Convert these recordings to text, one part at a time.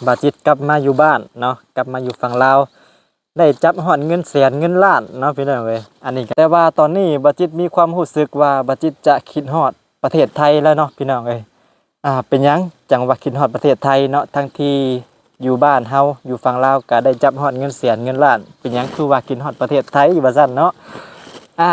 ບ່າວຈິດກັບມາຢູ່ບ້ານເນາະ, ກັບມາຢູ່ຝັ່ງລາວ ໄດ້ຈັບຮອດເງິນແສນເງິນລ້ານເນາະພີ່ນ້ອງເອີຍ. ອັນນີ້ກໍ ແຕ່ວ່າຕອນນີ້ບ່າວຈິດມີຄວາມຮູ້ສຶກວ່າບ່າວຈິດຈະຄິດຮອດປະເທດໄທແລ້ວເນາະພີ່ນ້ອງເອີຍ. ອ່າ ເປັນຫຍັງຈັ່ງວ່າຄິດຮອດປະເທດໄທເນາະ ທັງທີ່ຢູ່ບ້ານເຮົາຢູ່ຝັ່ງລາວກໍໄດ້ຈັບຮອດເງິນແສນເງິນລ້ານ, ເປັນຫຍັງຄືວ່າຄິດຮອດປະເທດໄທວ່າຊັ້ນເນາະ. ອ່າ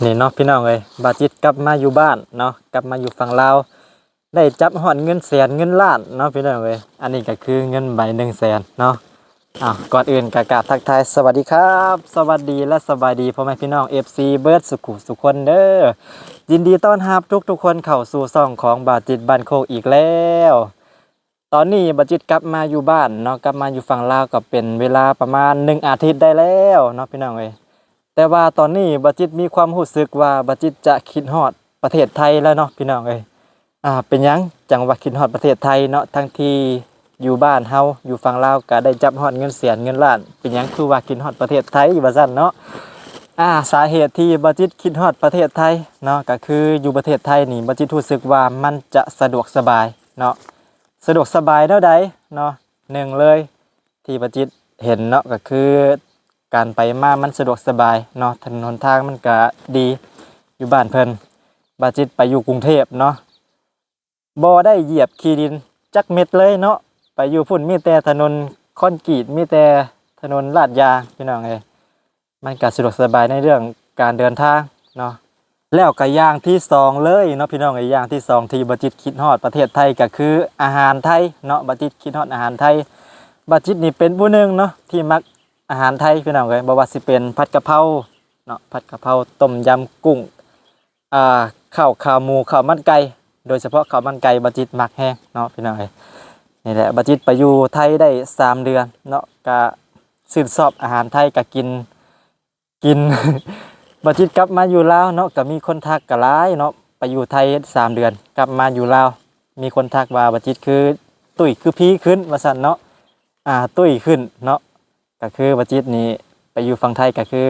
ນີ້ເນາະພີ່ນ້ອງເອີຍ, ບ່າວຈິດກັບມາຢູ່ບ້ານເນາະ, ກັບມາຢູ່ຝັ່ງລາວ ໄດ້ຈັບຮອດເງິນແສນເງິນລ້ານເນາະພີ່ນ້ອງເອີຍ. ອັນນີ້ກໍຄືເງິນໃບໜຶ່ງແສນເນາະ. ອ້າວ ກ່ອນອື່ນກໍກາບທັກທາຍສະຫວັດດີຄັບ, ສະຫວັດດີ ແລະ ສະບາຍດີພໍ່ແມ່ພີ່ນ້ອງ ເອັຟຊີ ເບິດສຸຂູສຸຄົນເດີ. ຍິນດີຕ້ອນຮັບທຸກໆຄົນເຂົ້າສູ່ຊ່ອງຂອງບ່າວຈິດບ້ານໂຄກອີກແລ້ວ. ຕອນນີ້ບ່າວຈິດກັບມາຢູ່ບ້ານເນາະ, ກັບມາຢູ່ຝັ່ງລາວກໍເປັນເວລາປະມານໜຶ່ງອາທິດໄດ້ແລ້ວເນາະພີ່ນ້ອງເອີຍ. ແຕ່ວ່າຕອນນີ້ບ່າວຈິດມີຄວາມຮູ້ສຶກວ່າບ່າວຈິດຈະຄິດຮອດປະເທດໄທແລ້ວເນາະພີ່ນ້ອງເອີຍ. ອ່າ ເປັນຫຍັງຈັ່ງວ່າຄິດຮອດປະເທດໄທເນາະ ທັງທີ່ຢູ່ບ້ານເຮົາຢູ່ຝັ່ງລາວກໍໄດ້ຈັບຮອດເງິນແສນເງິນລ້ານ, ເປັນຫຍັງຄືວ່າຄິດຮອດປະເທດໄທວ່າຊັ້ນເນາະ. ອ່າ ສາເຫດທີ່ບ່າວຈິດຄິດຮອດປະເທດໄທເນາະ ກໍຄືຢູ່ປະເທດໄທນີ້ບ່າວຈິດຮູ້ສຶກວ່າມັນຈະສະດວກສະບາຍເນາະ. ສະດວກສະບາຍແນວໃດເນາະ? ໜຶ່ງເລີຍທີ່ບ່າວຈິດເຫັນເນາະ ກໍຄືການໄປມາມັນສະດວກສະບາຍເນາະ, ຖະໜົນຫົນທາງມັນກະດີ. ຢູ່ບ້ານເພິ່ນ ບ່າວຈິດໄປຢູ່ກຸງເທບເນາະ ບໍ່ໄດ້ຢຽບຂີ້ດິນຈັກເມັດເລີຍເນາະ, ໄປຢູ່ພຸ້ນມີແຕ່ຖະໜົນຄອນກຣີດ ມີແຕ່ຖະໜົນລາດຢາງ ພີ່ນ້ອງເອີຍ. ມັນກະສະດວກສະບາຍໃນເລື່ອງການເດີນທາງເນາະ. ແລ້ວກະຢ່າງທີສອງເລີຍເນາະພີ່ນ້ອງເອີຍ, ຢ່າງທີສອງທີ່ບ່າວຈິດຄິດຮອດປະເທດໄທກະຄືອາຫານໄທເນາະ, ບ່າວຈິດຄິດຮອດອາຫານໄທ. ບ່າວຈິດນີ້ເປັນຜູ້ໜຶ່ງເນາະທີ່ມັກອາຫານໄທພີ່ນ້ອງເອີຍ, ບໍ່ວ່າຊິເປັນຜັດກະເພົາເນາະ, ຜັດກະເພົາ, ຕົ້ມຍຳກຸ້ງ, ອ່າ ເຂົ້າຂາໝູ, ເຂົ້າມັນໄກ່, ໂດຍສະເພາະເຂົ້າມັນໄກ່ບ່າວຈິດມັກແຮງເນາະພີ່ນ້ອງເອີຍ. ນີ້ແຫຼະ ບ່າວຈິດໄປຢູ່ໄທໄດ້ສາມເດືອນເນາະ, ກະຊື່ນຊອບອາຫານໄທ, ກະກິນ ກິນ ບ່າວຈິດກັບມາຢູ່ລາວເນາະ ກໍມີຄົນທັກກໍຫຼາຍເນາະ, ໄປຢູ່ໄທສາມເດືອນ ກັບມາຢູ່ລາວ ມີຄົນທັກວ່າບ່າວຈິດຄືຕຸ້ຍຄືຜີຂຶ້ນວ່າຊັ້ນເນາະ. ອ່າ ຕຸ້ຍຂຶ້ນເນາະ, ກໍຄືບ່າວຈິດນີ້ໄປຢູ່ຝັ່ງໄທກໍຄື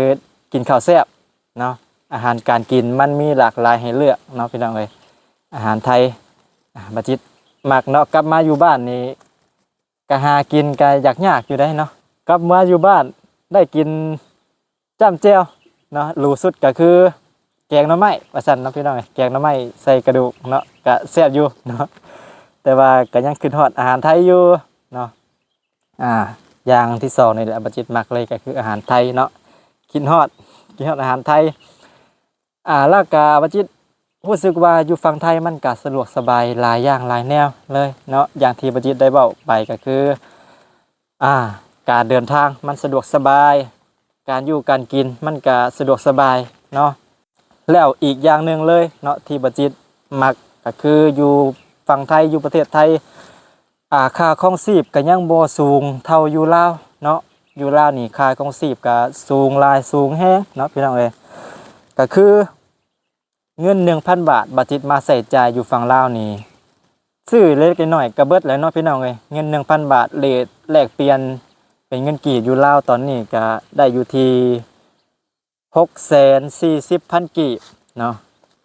ກິນເຂົ້າແຊບເນາະ, ອາຫານການກິນມັນມີຫຼາກຫຼາຍໃຫ້ເລືອກເນາະພີ່ນ້ອງເອີຍ. ອາຫານໄທ ອ່າ ບ່າວຈິດມັກເນາະ, ກັບມາຢູ່ບ້ານນີ້ ກະຫາກິນກະຢາກຍາກຢູ່ເດ້ເນາະ. ກັບມາຢູ່ບ້ານໄດ້ກິນຈ້ຳແຈ່ວເນາະ, ຫຼູສຸດກະຄືແກງໜໍ່ໄມ້ວ່າຊັ້ນເນາະພີ່ນ້ອງເອີຍ, ແກງໜໍ່ໄມ້ໃສ່ກະດູກເນາະ, ກະແຊບຢູ່ເນາະ, ແຕ່ວ່າກະຍັງຄິດຮອດອາຫານໄທຢູ່ເນາະ. ອ່າ ຢ່າງທີສອງນີ້ແຫຼະ ບ່າວຈິດມັກເລີຍ ກະຄືອາຫານໄທເນາະ, ຄິດຮອດ ຄິດຮອດອາຫານໄທ. ອ່າ ແລ້ວກະບ່າວຈິດຮູ້ສຶກວ່າຢູ່ຝັ່ງໄທມັນກະສະດວກສະບາຍຫຼາຍຢ່າງຫຼາຍແນວເລີຍເນາະ, ຢ່າງທີ່ບ່າວຈິດໄດ້ເວົ້າໄປກະຄື ອ່າ ການເດີນທາງມັນສະດວກສະບາຍ, ການຢູ່ການກິນມັນກະສະດວກສະບາຍເນາະ. ແລ້ວອີກຢ່າງໜຶ່ງເລີຍເນາະ ທີ່ບ່າວຈິດມັກກະຄືຢູ່ຝັ່ງໄທ ຢູ່ປະເທດໄທ ອ່າ ຄ່າຄອງຊີບກໍຍັງບໍ່ສູງເທົ່າຢູ່ລາວເນາະ. ຢູ່ລາວນີ້ຄ່າຄອງຊີບກໍສູງຫຼາຍສູງແຮງເນາະພີ່ນ້ອງເອີຍ. ກໍຄືເງິນໜຶ່ງພັນບາດ ບ່າວຈິດມາໃຊ້ຈ່າຍຢູ່ຝັ່ງລາວນີ້ ຊື້ເລັກໆນ້ອຍໆກໍເບິດແລ້ວເນາະພີ່ນ້ອງເອີຍ. ເງິນໜຶ່ງພັນບາດ ເຣດແລກປ່ຽນເປັນເງິນກີບຢູ່ລາວຕອນນີ້ກໍໄດ້ຢູ່ທີ່ ຫົກແສນສີ່ສິບພັນກີບເນາະ,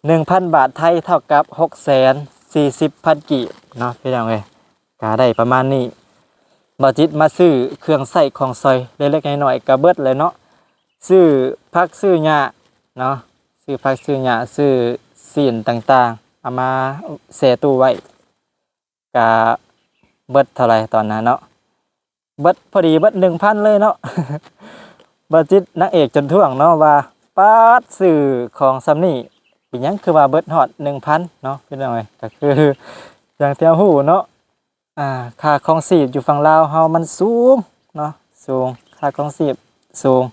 ໜຶ່ງພັນບາດໄທເທົ່າກັບຫົກແສນສີ່ສິບພັນກີບເນາະ ພີ່ນ້ອງເອີຍ, ກະໄດ້ປະມານນີ້. ບ່າວຈິດມາຊື້ເຄື່ອງໃຊ້ຂອງສອຍເລັກໆນ້ອຍໆກະເບິດແລ້ວເນາະ, ຊື້ຜັກຊື້ຫຍ້າເນາະ, ຊື້ຜັກຊື້ຫຍ້າ ຊື້ຊີ້ນຕ່າງໆ ເອົາມາແຊ່ຕູ້ໄວ້ ກະເບິດເທົ່າໃດຕອນນັ້ນເນາະ, ເບິດ ພໍດີເບິດໜຶ່ງພັນເລີຍເນາະ. ບ່າວຈິດນາງເອກຈົນທ້ວງເນາະວ່າ ປາດ ຊື້ຂອງສ່ຳນີ້ ເປັນຫຍັງຄືວ່າເບິດຮອດໜຶ່ງພັນເນາະ ພີ່ນ້ອງເອີຍ. ກໍຄືຢ່າງທີ່ເຮົາຮູ້ເນາະ ອ່າ ຄ່າຄອງຊີບຢູ່ຝັ່ງລາວເຮົາມັນສູງເນາະ, ສູງ ຄ່າຄອງຊີບສູງ.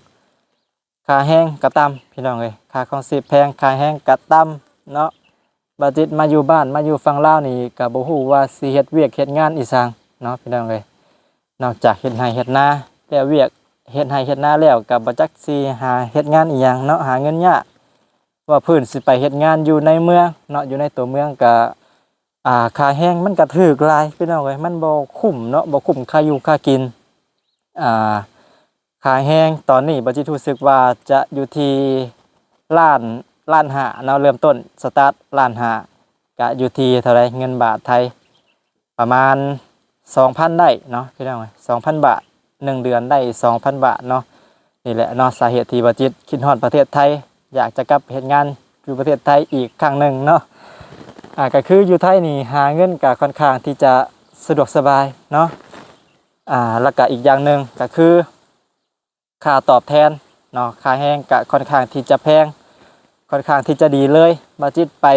ຄ່າແຮງກໍຕ່ຳ ພີ່ນ້ອງເອີຍ, ຄ່າຄອງຊີບແພງ ຄ່າແຮງກໍຕ່ຳເນາະ. ບ່າວຈິດມາຢູ່ບ້ານ ມາຢູ່ຝັ່ງລາວນີ້ ກໍບໍ່ຮູ້ວ່າຊິເຮັດວຽກເຮັດງານອີ່ສັງເນາະ ພີ່ນ້ອງເອີຍ. ນອກຈາກເຮັດໄຮ່ເຮັດນາແລ້ວ ວຽກເຮັດໄຮ່ເຮັດນາແລ້ວ ກໍບໍ່ຈັກຊິຫາເຮັດງານອີ່ຫຍັງເນາະ, ຫາເງິນຍາກ. ວ່າພື້ນຊິໄປເຮັດງານຢູ່ໃນເມືອງເນາະ, ຢູ່ໃນຕົວເມືອງກໍ ອ່າ ຄ່າແຮງມັນກໍຖືກຫຼາຍ ພີ່ນ້ອງເອີຍ, ມັນບໍ່ຄຸ້ມເນາະ, ບໍ່ຄຸ້ມຄ່າຢູ່ຄ່າກິນ. ອ່າ ຄ່າແຮງຕອນນີ້ ບໍ່ຈິດຮູ້ສຶກວ່າຈະຢູ່ທີ່ລ້ານ ລ້ານຫ້າເນາະ ເລີ່ມຕົ້ນສະຕາດລ້ານຫ້າ ກະຢູ່ທີ່ເທົ່າໃດເງິນບາດໄທ ປະມານສອງພັນໄດ້ເນາະ ພີ່ນ້ອງເອີຍ ສອງພັນບາດ ໜຶ່ງເດືອນໄດ້ສອງພັນບາດເນາະ. ນີ້ແຫຼະເນາະ ສາເຫດທີ່ບໍ່ຈິດຄິດຮອດປະເທດໄທ ຢາກຈະກັບເຮັດງານຢູ່ປະເທດໄທອີກຄັ້ງໜຶ່ງເນາະ. ອາ ກະຄືຢູ່ໄທນີ້ຫາເງິນກະຄ່ອນຂ້າງທີ່ຈະສະດວກສະບາຍເນາະ. ອາ ແລ້ວກະອີກຢ່າງໜຶ່ງກະຄື ຄ່າຕອບແທນເນາະ ຄ່າແຮງກະຄ່ອນຂ້າງທີ່ຈະແພງ ຄ່ອນຂ້າງທີ່ຈະດີເລີຍ. ບ່າວຈິດໄປ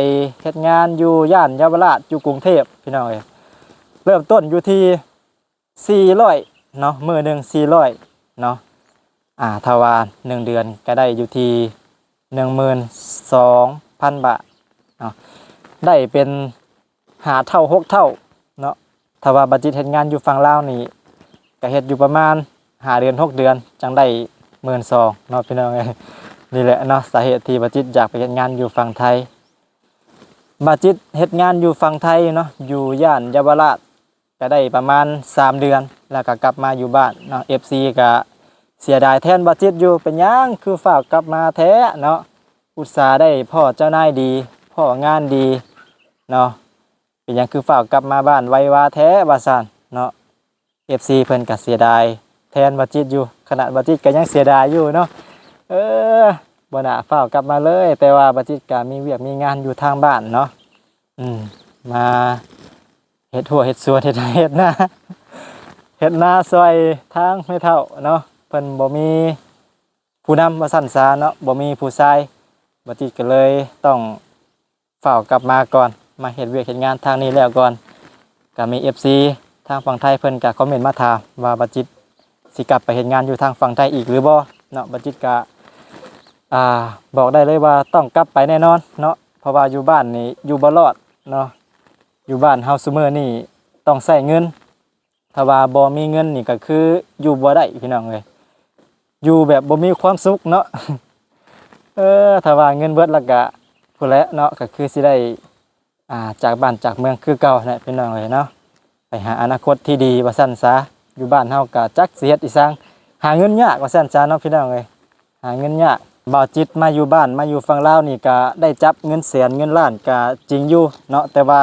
ເຮັດງານຢູ່ຍ່ານເຍົາວະລາດ ຢູ່ກຸງເທບ ພີ່ນ້ອງເອີຍ ເລີ່ມຕົ້ນຢູ່ທີ່ສີ່ຮ້ອຍເນາະ ມື້ໜຶ່ງສີ່ຮ້ອຍເນາະ. ອາ ຖ້າວ່າໜຶ່ງເດືອນກະໄດ້ຢູ່ທີ່ໜຶ່ງໝື່ນສອງພັນບາດເນາະ ໄດ້ເປັນ ຫ້າເທົ່າຫົກເທົ່າເນາະ. ຖ້າວ່າບ່າວຈິດເຮັດງານຢູ່ຝັ່ງລາວນີ້ ກະເຮັດຢູ່ປະມານຫ້າເດືອນຫົກເດືອນ ຈັ່ງໄດ້ໝື່ນສອງເນາະ ພີ່ນ້ອງເອີຍ. ນີ້ແຫຼະເນາະ ສາເຫດທີ່ບ່າວຈິດຢາກໄປເຮັດງານຢູ່ຝັ່ງໄທ. ບ່າວຈິດເຮັດງານຢູ່ຝັ່ງໄທເນາະ ຢູ່ຍ່ານເຍົາວະລາດ ກະໄດ້ປະມານສາມເດືອນ ແລ້ວກະກັບມາຢູ່ບ້ານເນາະ. ເອັຟຊີກະເສຍດາຍແທນບ່າວຈິດຢູ່ ເປັນຫຍັງຄືຟ້າວກັບມາແທ້ເນາະ ອຸດສາໄດ້ພໍ້ເຈົ້ານາຍດີ ພໍ້ງານດີເນາະ ເປັນຫຍັງຄືຟ້າວກັບມາບ້ານໄວວາແທ້ ວ່າຊັ້ນເນາະ. ເອັຟຊີເພິ່ນກະເສຍດາຍແທນບ່າວຈິດຢູ່ ຂະໜາດບ່າວຈິດກະຍັງເສຍດາຍຢູ່ເນາະ. ເອີ ບໍ່ໜ້າຟ້າວກັບມາເລີຍ ແຕ່ວ່າບ່າວຈິດກະມີວຽກມີງານຢູ່ທາງບ້ານເນາະ ອືມ ມາເຮັດຮົ້ວເຮັດສວນ ເຮັດໄຮ່ເຮັດນາ ເຮັດນາຊ່ອຍທາງແມ່ເຖົ້າເນາະ ເພິ່ນບໍ່ມີຜູ້ນຳວ່າຊັ້ນຊະເນາະ ບໍ່ມີຜູ້ຊາຍ ບ່າວຈິດກະເລີຍຕ້ອງ ຟ້າວກັບມາກ່ອນ ມາເຮັດວຽກເຮັດງານທາງນີ້ແລ້ວກ່ອນ. ກະມີເອັຟຊີທາງຝັ່ງໄທເພິ່ນກະຄອມເມັນມາຖາມວ່າບ່າວຈິດຊິກັບໄປເຮັດງານຢູ່ທາງຝັ່ງໄທອີກຫຼືບໍ່ເນາະ. ບ່າວຈິດກະ ອາ ບອກໄດ້ເລີຍວ່າຕ້ອງກັບໄປແນ່ນອນເນາະ ເພາະວ່າຢູ່ບ້ານນີ້ຢູ່ບໍ່ລອດເນາະ. ຢູ່ບ້ານເຮົາຊຸມື້ນີ້ຕ້ອງໃຊ້ເງິນ ຖ້າວ່າບໍ່ມີເງິນນີ້ກະຄືຢູ່ບໍ່ໄດ້ ພີ່ນ້ອງເອີຍ ຢູ່ແບບບໍ່ມີຄວາມສຸກເນາະ. ເອີ ຖ້າວ່າເງິນເບິດແລ້ວກະພຸ້ນແຫຼະເນາະ ກະຄືຊິໄດ້ ອາ ຈາກບ້ານຈາກເມືອງຄືເກົ່າແຫຼະ ພີ່ນ້ອງເອີຍເນາະ ໄປຫາອະນາຄົດທີ່ດີວ່າຊັ້ນຊະ. ຢູ່ບ້ານເຮົາກະຈັກຊິເຮັດອີ່ສັງ ຫາເງິນຍາກວ່າຊັ້ນຊະເນາະ ພີ່ນ້ອງເອີຍ ຫາເງິນຍາກ. ບ່າວຈິດມາຢູ່ບ້ານ ມາຢູ່ຝັ່ງລາວນີ້ກະໄດ້ຈັບເງິນແສນເງິນລ້ານກະຈິງຢູ່ເນາະ ແຕ່ວ່າ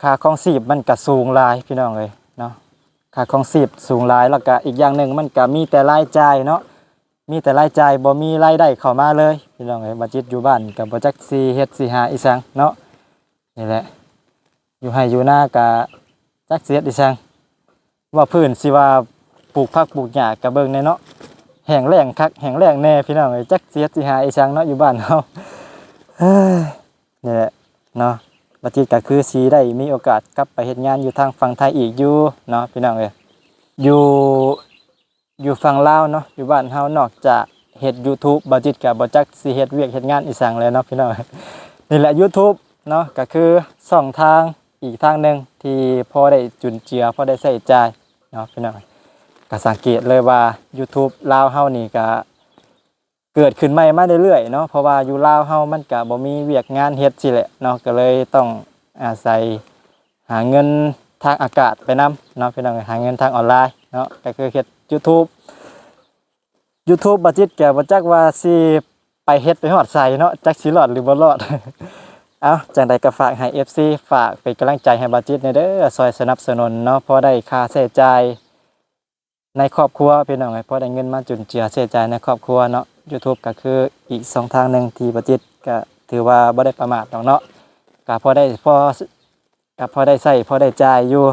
ຄ່າຄອງຊີບມັນກະສູງຫຼາຍ ພີ່ນ້ອງເອີຍເນາະ ຄ່າຄອງຊີບສູງຫຼາຍ ແລ້ວກະອີກຢ່າງໜຶ່ງມັນກະມີແຕ່ລາຍຈ່າຍເນາະ ມີແຕ່ລາຍຈ່າຍ ບໍ່ມີລາຍໄດ້ເຂົ້າມາເລີຍ ພີ່ນ້ອງເອີຍ. ບ່າວຈິດຢູ່ບ້ານກະບໍ່ຈັກຊິເຮັດຊິຫາອີ່ສັງເນາະ. ນີ້ແຫຼະ ຢູ່ໄຮ່ຢູ່ນາກະຈັກຊິເຮັດອີ່ສັງ ວ່າພື້ນຊິວ່າປູກຜັກປູກຫຍ້າກະເບິ່ງແດ່ເນາະ ແຫ້ງແລ້ງຄັກແຫ້ງແລ້ງແນ່ ພີ່ນ້ອງເອີຍ ຈັກຊິເຮັດຊິຫາອີ່ສັງເນາະ ຢູ່ບ້ານເຮົາ. ນີ້ແຫຼະເນາະ ບ່າວຈິດກະຄືຊິໄດ້ມີໂອກາດກັບໄປເຮັດງານຢູ່ທາງຝັ່ງໄທອີກຢູ່ເນາະ ພີ່ນ້ອງເອີຍ. ຢູ່ ຢູ່ຝັ່ງລາວເນາະ ຢູ່ບ້ານເຮົານອກຈາກເຮັດຢູທູບ ບ່າວຈິດກະບໍ່ຈັກຊິເຮັດວຽກເຮັດງານອີ່ສັງແລ້ວເນາະ ພີ່ນ້ອງ. ນີ້ແຫຼະ ຢູທູບເນາະ ກະຄືຊ່ອງທາງອີກທາງໜຶ່ງທີ່ພໍໄດ້ຈຸນເຈືອ ພໍໄດ້ໃຊ້ຈ່າຍເນາະ ພີ່ນ້ອງ. ກະສັງເກດເລີຍວ່າຢູທູບລາວເຮົານີ້ກະ ເກີດຂຶ້ນໃໝ່ມາເລື້ອຍໆເນາະ ເພາະວ່າຢູ່ລາວເຮົາມັນກະບໍ່ມີວຽກງານເຮັດຊີ້ແຫຼະເນາະ ກະເລີຍຕ້ອງອາໄສຫາເງິນທາງອາກາດໄປນຳເນາະ ພີ່ນ້ອງເອີຍ ຫາເງິນທາງອອນລາຍເນາະ ກະຄືເຮັດຢູທູບ. ຢູທູບ ບ່າວຈິດກະບໍ່ຈັກວ່າຊິໄປເຮັດໄປຮອດໃສເນາະ ຈັກຊິລອດຫຼືບໍ່ລອດ. ເອົ້າ ຈັ່ງໃດກະຝາກໃຫ້ເອັຟຊີ ຝາກເປັນກຳລັງໃຈໃຫ້ບ່າວຈິດແດ່ເດີ ຊ່ອຍສະໜັບສະໜູນເນາະ ພໍໄດ້ຄ່າໃຊ້ຈ່າຍ ໃນຄອບຄົວ ພີ່ນ້ອງເອີຍ ພໍໄດ້ເງິນມາຈຸນເຈືອໃຊ້ຈ່າຍໃນຄອບຄົວເນາະ. ຢູທູບກະຄືອີກຊ່ອງທາງໜຶ່ງທີ່ບ່າວຈິດກະຖືວ່າບໍ່ໄດ້ປະໝາດດອກເນາະ ກະພໍໄດ້ ພໍ ກະພໍໄດ້ໃຊ້ພໍໄດ້ຈ່າຍຢູ່.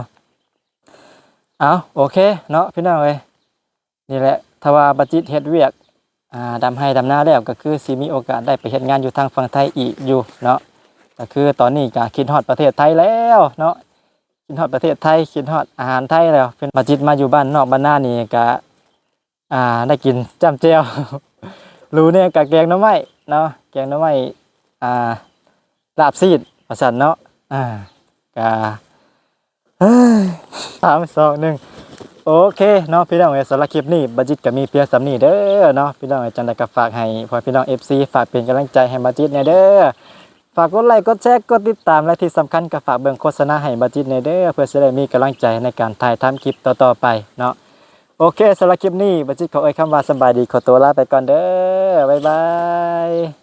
ເອົ້າ ໂອເຄເນາະ ພີ່ນ້ອງເອີຍ ນີ້ແຫຼະ ຖ້າວ່າບ່າວຈິດເຮັດວຽກ ອາ ດຳໄຮ່ດຳນາແລ້ວ ກະຄືຊິມີໂອກາດໄດ້ໄປເຮັດງານຢູ່ທາງຝັ່ງໄທອີກຢູ່ເນາະ. ກະຄືຕອນນີ້ກະຄິດຮອດປະເທດໄທແລ້ວເນາະ ຄິດຮອດປະເທດໄທ ຄິດຮອດອາຫານໄທແລ້ວ. ເປັນບ່າວຈິດມາຢູ່ບ້ານນອກບ້ານນານີ້ກະ ອາ ໄດ້ກິນຈ້ຳແຈ່ວ ຫຼືແນ່ກະແກງໜໍ່ໄມ້ເນາະ ແກງໜໍ່ໄມ້ ອາ ລາບຊີ້ນວ່າຊັ້ນເນາະ. ອາ ກະ ສາມ ສອງ ໜຶ່ງ ໂອເຄເນາະ ພີ່ນ້ອງເອີຍ ສຳລັບຄລິບນີ້ບ່າວຈິດກະມີພຽງສ່ຳນີ້ເດີເນາະ ພີ່ນ້ອງເອີຍ. ຈັ່ງໃດກະຝາກໃຫ້ພໍ່ແມ່ພີ່ນ້ອງເອັຟຊີ ຝາກເປັນກຳລັງໃຈໃຫ້ບ່າວຈິດແດ່ເດີ ຝາກກົດໄລກົດແຊ ກົດຕິດຕາມ ແລະທີ່ສຳຄັນກະຝາກເບິ່ງໂຄສະນາໃຫ້ບ່າວຈິດແດ່ເດີ ເພື່ອຊິໄດ້ມີກຳລັງໃຈໃນການຖ່າຍທຳຄລິບຕໍ່ໆໄປເນາະ. ໂອ ໂອເຄ ສຳລັບຄລິບນີ້ ບ່າວຈິດຂໍເອີ່ຍຄຳວ່າສະບາຍດີ ຂໍຕົວລາໄປກ່ອນເດີ ບາຍບາຍ.